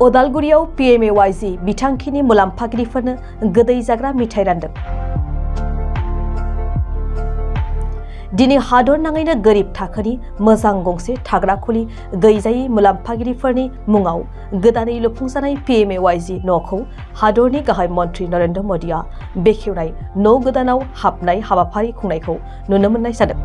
अदालगुरियाव PMAYG बिथांखिनि मुलाम्फागिरिफोरनो गोदै जाग्रा मिथाइ रानदों। दिनै हादर नाङैनो गोरिब थाखोनि मोजां गंसे थाग्रा खुलि गैजायै मुलाम्फागिरिफोरनि मुङाव गोदानै लुफुंजानाय PMAYG न'खौ हादरनि गाहाय मन्त्रि नरेन्द्र मोदीआ बेखेवनाय न' गोदानाव हाबनाय हाबाफारि खुंनायखौ नुनो मोननाय जादों।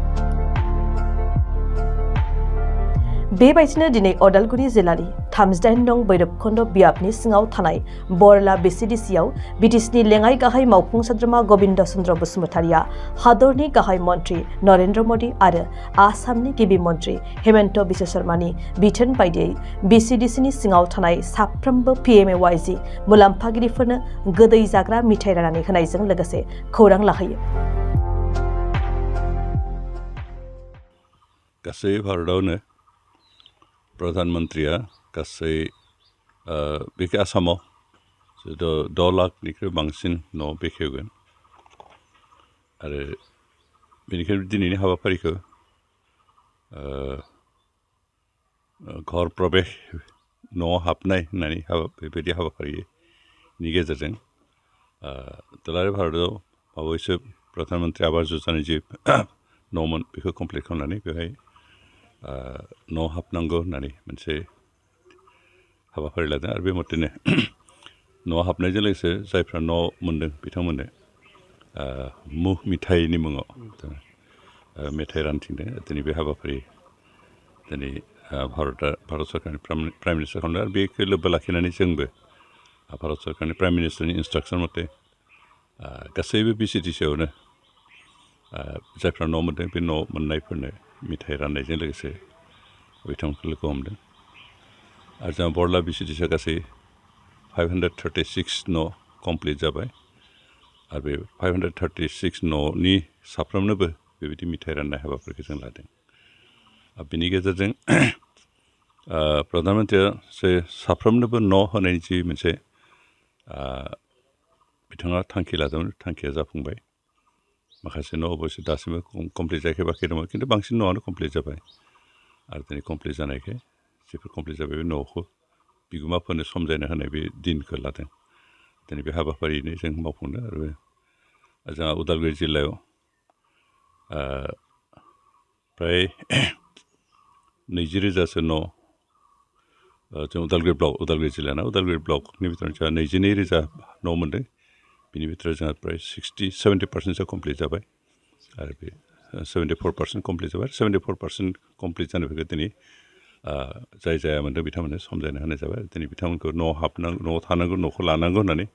बेबायदिनो दिनै अदालगुरि जिल्लानि 38 नं बैरबखुन्द बियाबनि सिङाव थानाय बरला BCDCआव BTSनि लेङाइ गाहाय मावफुं सोद्रोमा गबिन्द चन्द्र बसुमतारिया हादरनि गाहाय मन्त्रि नरेन्द्र मोदी आरो आसामनि गिबि मन्त्रि हेमन्त बिश्व शर्मानि बिथोन बायदियै BCDCनि सिङाव थानाय साफ्रोमबो PMAYG मुलाम्फागिरिफोरनो गोदै जाग्रा मिथाइ राननानै होनायजों लोगोसे खौरां लाहैयो। गासै भारतआवनो प्रधानमन्त्रिया गासै बे आसामाव 6 लाखनिख्रुइ बांसिन न' बेखेवगोन आरो बेनिखायनो दिनैनि हाबाफारिखौ घर प्रवेश न'आव हाबनाय होननानै बेबायदि हाबाफारिनि गेजेरजों दुलाराय भारतआव बावैसो प्रधानमन्त्रि आवास योजनानि जि न'मोन बेखौ कमप्लिट खालामनानै बेवहाय न' हाबनांगौ होननानै मोनसे हाबाफारि लादों आरो बे मथेनो न'आव हाबनायजों लोगोसे जायफ्रा न' मोन्दों बिथांमोननो मिथाइनि मुङाव मेथाइ रानथिंदों। दिनै बे हाबाफारि दिनै भारत सरकारनि प्राइम मिनिस्टार खालामदों आरो बेखौ लोब्बा लाखिनानै जोंबो भारत सरकारनि प्राइम मिनिस्टारनि इन्सट्राकसन मथे गासैबो BCDCआवनो जायफ्रा न' मोन्दों बे न' मोननायफोरनो मिथाइ राननायजों लोगोसे बिथांमोनखौ लोगो हमदों आरो जोंहा बरला BCDCआ गासै 536 न' कमप्लिट जाबाय आरो बे 536 न'नि साफ्रोमनोबो बेबायदि मिथाइ राननाय हाबाफारिखौ जों लादों। बेनि गेजेरजों प्रधानमन्त्रिया साफ्रोमनोबो न' होनायनि जि मोनसे बिथाङा थांखि लादोंमोन थांखिया जाफुंबाय। माखासे न' अबयसे दासिमबो कमप्लिट जायाखै बाखि दङ खिन्थु बांसिन न'आनो कमप्लिट जाबाय आरो दिनै कमप्लिट जानायखाय जेफोर कमप्लिट जाबाय बे न'खौ बिगोमाफोरनो समजायना होनाय बे दिनखौ लादों। दिनै बे हाबाफारियैनो जों मावफुंदों आरो जोंहा उदालगुरि जिल्लायाव प्राय 20,000सो न' जों उदालगुरि जिल्लाना उदालगुरि ब्लकनि बिथोराव जोंहा 22,000 न' मोन्दों। बिनि बिथोराव जोंहा प्राय 70% कमप्लिट जाबाय आरो बे 74% कमप्लिट जाबाय। 74% कमप्लिट जानायफोरखौ दिनै जाय जाया मोन्दों बिथांमोननो समजायना होनाय जाबाय। दिनै बिथांमोनखौ न'आव थानांगौ न'खौ लानांगौ होननानै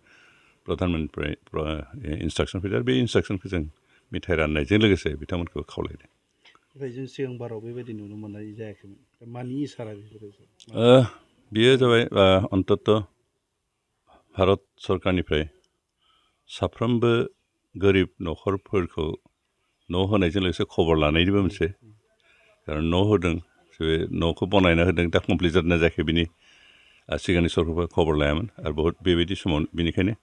प्रधानमन्त्रिनिफ्राय इन्सट्राकसन फैदों। बे इन्सट्राकसनखौ जों मिथाइ राननायजों लोगोसे बिथांमोनखौ खावलायदों। ओमफ्राय जों सिगां बाराव बेबायदि नुनो मोननाय जायाखैमोन। मानि इसारा बेफोरो? बियो जाबाय अन्तत भारत सरकारनिफ्राय साफ्रोमबो गोरिब न'खरफोरखौ न' होनायजों लोगोसे खबर लानायनिबो मोनसे खारन न' होदों बे न'खौ बनायना होदों दा कमप्लिट जादोंना जायाखै बिनि सिगांनि सरकारफ्रा खबर लायामोन आरो बहुत बेबायदि समाव बेनिखायनो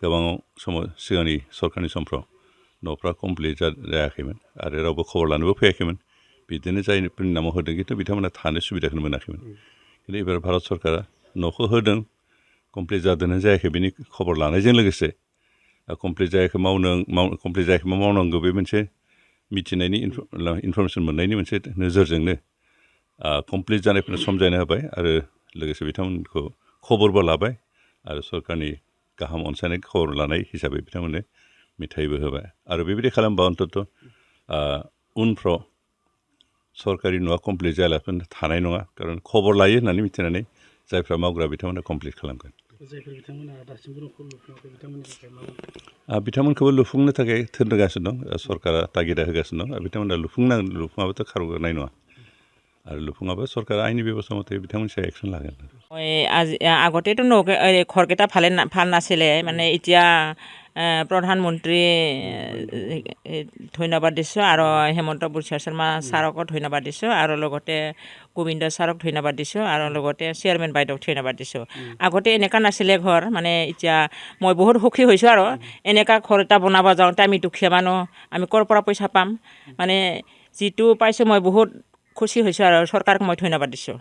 गोबां समाव सिगांनि सरकारनि समफ्राव न'फ्रा कमप्लिट जायाखैमोन आरो रावबो खबर लानोबो फैयाखैमोन। बिदिनो जायफोरनि नामाव होदों खिन्थु बिथांमोना थानो सुबिदाखौनो मोनाखैमोन। खिन्थु एबार भारत सरकारा न'खौ होदों कमप्लिट जादोंना जायाखै बिनि खबर लानायजों लोगोसे कमप्लिट जायाखै मावनांगौ बे मोनसे मिथिनायनि इनफरमेसन मोननायनि मोनसे नोजोरजोंनो कमप्लिट जानायफोरनो समजायना होबाय आरो लोगोसे बिथांमोनखौ खबरबो लाबाय आरो सरकारनि गाहाम अनसायनाय खबर लानाय हिसाबै बिथांमोननो मिथाइबो होबाय आरो बेबायदि खालामबा अन्तत उनफ्राव सरकारि न'आ कमप्लिट जायालासिनो थानाय नङा खारन खबर लायो होननानै मिथिनानै जायफ्रा मावग्रा बिथांमोना कमप्लिट खालामगोन। बिथांमोनखौबो लुफुंनो थाखाय थोनगासिनो दं सरकारा तागिदा होगासिनो दं। बिथांमोना लुफुङाबाथ' खारग'नाय नङा आरो लुफुङाबा सरकारा आइनि बेबस्था मथे बिथांमोननि सायाव एक्सन लागोन। আগতেতো ঘৰকেইটা ভাল নাছিলে মানে এতিয়া প্ৰধানমন্ত্ৰী ধন্যবাদ দিছোঁ আৰু হেমন্ত বিশ্ব শৰ্মা ছাৰকো ধন্যবাদ দিছোঁ আৰু লগতে গোবিন্দ ছাৰক ধন্যবাদ দিছোঁ আৰু লগতে চেয়াৰমেন বাইদেউক ধন্যবাদ দিছোঁ। আগতে এনেকুৱা নাছিলে ঘৰ মানে এতিয়া মই বহুত সুখী হৈছোঁ আৰু এনেকুৱা ঘৰ এটা বনাব যাওঁতে আমি দুখীয়া মানুহ আমি ক'ৰ পৰা পইচা পাম মানে যিটো পাইছোঁ মই বহুত খুচি হৈছোঁ আৰু চৰকাৰক মই ধন্যবাদ দিছোঁ।